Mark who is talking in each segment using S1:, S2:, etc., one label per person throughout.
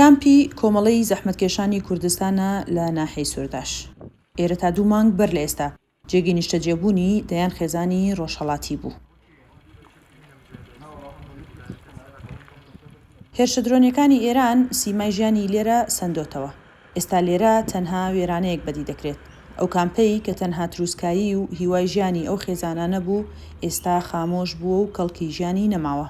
S1: کامپی کۆمەڵەی زەحمەتکێشانی کوردستانە لە ناحیەی سورداش. ئێرە تا دوو مانگ بەر لە ئێستا جێگەی نیشتەجێبوونی دەیان خێزانی ڕۆژهەڵاتی بوو. هێرشە درۆنیەکانی ئێران سیمای ژیانی لێرە سەندۆتەوە. ئێستا لێرە تەنها وێرانەیەک بەدی دەکرێت. ئەو کامپەی کە تەنها تروسکایی و هیوای ژیانی ئەو خێزانانە بوو ئێستا خامۆش بووە و کەڵکی ژیانی نەماوە.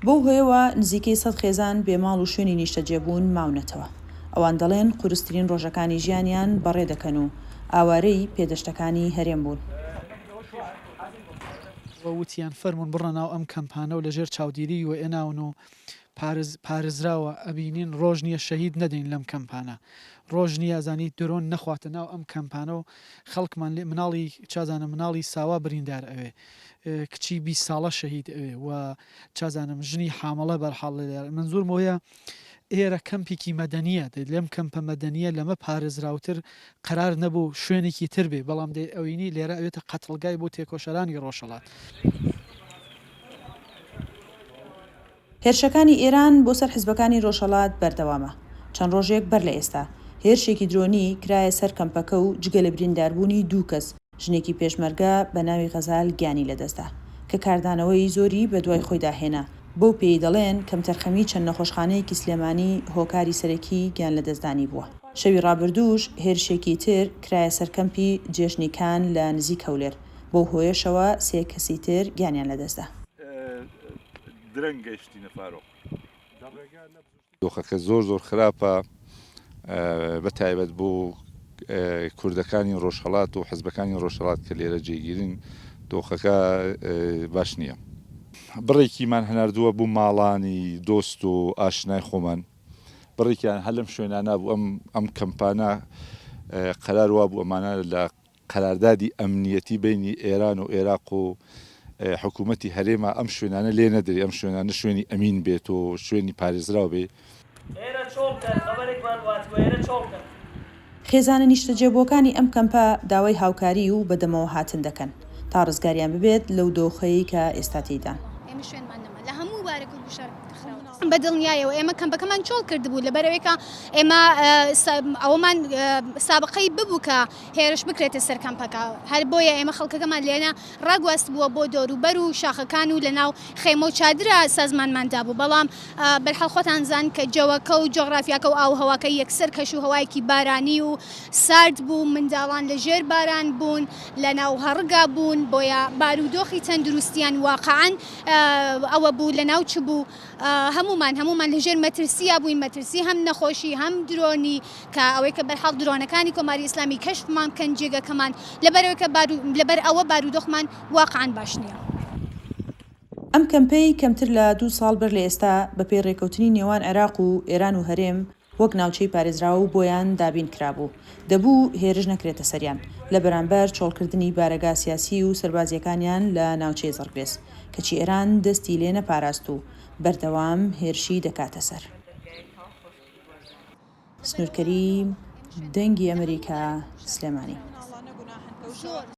S1: بەو هۆیەوە نزیکەی سەد خێزان بێ ماڵ و شوێنی نیشتەجێبوون ماونەتەوە. ئەوان دەڵێن قورسترین ڕۆژەکانی ژیانیان بەڕێ دەکەن و ئاوارەی پێدەشتەکانی هەرێم بوون.
S2: وتیان فەرموون بڕنە ناو ئەم کەمپانە و لەژێر چاودیریی وئێناون و پارێزراوە، ئەبینین ڕۆژ نییە شەهید نەدەین لەم کەمپانە، ڕۆژ نییە ئەزانی درۆن نەخواتە ناو ئەم کەمپانە و خەڵکمان لێ مناڵی چازانم مناڵی ساوا بریندار ئەوێ، کچی 20 ساڵە شەهید ئەوێ و چازانم ژنی حامڵە بەرحاڵ مەنزورم ئەوەیە ئێرە کەمپێکی مەدەنییە دەی لەم کەمپە مەدەنییە لەمە پارێزراوتر قەرار نەبوو شوێنێکی تر بێ بەڵام دەی ئەوینی لێرە ئەوێتە قەتڵگای بۆ تێکۆشەرانی ڕۆژهەڵات.
S1: هێرشەکانی ئێران بۆ سەر حزبەکانی ڕۆژهەڵات بەردەوامە. چەند ڕۆژێک بەر لە ئێستا، هێرشێکی درۆنی کرایە سەر کەمپەکە و جگە لە برینداربوونی دوو کەس، ژنێکی پێشمەرگە بە ناوی غەزال گیانی لەدەستدا، کە کاردانەوەی زۆری بەدوای خۆیدا هێنا، بەو پێیەی دەڵێن کەمتەرخەمی چەند نەخۆشخانەیەکی سلێمانی هۆکاری سەرەکی گیانلەدەستدانی بووە. شەوی ڕابردووش هێرشێکی تر کرایە سەر کەمپی جێژنیکان لە نزیک هەولێر، بەو هۆیەشەوە سێ کەسی تر گیانیان لەدەستدا.
S3: درەنگ گەیشتینە فارۆق.
S4: دۆخەکە زۆر زۆر خراپە بە تایبەت بۆ کوردەکانی ڕۆژهەڵات و حزبەکانی ڕۆژهەڵات کە لێرە جێگیرن دۆخەکە باش نییە. بڕێکیمان هەناردووە بۆ ماڵانی دۆست و ئاشنای خۆمان، بڕێکیان هەر لەم شوێنانە بوو ئەم ئەم کەمپانە قەرار وابوو ئەمانە لە قەراردادی ئەمنیەتی بەینی ئێران و ئێراق و حکوومەتی هەرێما ئەم شوێنانە لێ نەدرێ، ئەم شوێنانە شوێنی ئەمین بێت و شوێنی پارێزراو بێ.
S5: ئێرە چۆڵ کەن، خەبەرێکمان واتووە ئێرە چۆڵ کەن.
S1: خێزانە نیشتەجێبووەکانی ئەم کەمپە داوای هاوکاری و بەدەمەوەهاتن دەکەن تا ڕزگاریان ببێت لەو دۆخەی کە ئێستا تێیدان.
S6: ئێمە شوێنمان نەما لە هەموو بارێک و گوشار خراوەتە. بە دڵنیایەوە ئێمە کەمپەکەمان چۆڵ کردبوو لەبەرئەوەی کە ئێمە ئەوەمان سابقەی ببوو کە هێرش بکرێتە سەر کەمپەکە، هەر بۆیە ئێمە خەڵکەکەمان لێرە ڕاگواستبووە بۆ دەوروبەر و شاخەکان و لەناو خێمە و چادرا سازمانمان دابوو، بەڵام بەرحاڵ خۆتان زان کە جەوەکە و جۆغرافیاکە و ئاووهەواکە یەکسەر کەش و هەوایەکی بارانی و سارد بوو، منداڵان لە ژێر باران بوون، لەناو هەڕگا بوون، بۆیە بارودۆخی تەندروستیان واقعەن ئەوە بوو لەناو چبوو. هەموومان هەموومان لە ژێر مەترسیا بووین، مەترسی هەم نەخۆشی هەم درۆنی کە ئەوەی کە بەرحاڵ درۆنەکانی کۆماری ئیسلامی کەشفمان بکەن جێگەکەمان لەبەرئەوەی کە بارو لەبەر ئەوە بارودۆخمان واقعەن باش نییە.
S1: ئەم کەمپەی کەمتر لە دوو ساڵ بەر لە ئێستا بەپێی رێکەوتنی نێوان عێراق و ئێران و هەرێم وەک ناوچەی پارێزراو بۆیان دابین کرابوو، دەبوو هێرش نەکرێتە سەریان، لە بەرامبەر چۆڵکردنی بارەگا سیاسی و سەربازییەکانیان لە ناوچەی زڕگوێز، کەچی ئێران دەستی لێ نەپاراست و بەردەوام هێرشی دەکاتە سەر. سنوور کەریم، دەنگی ئەمریکا، سلێمانی.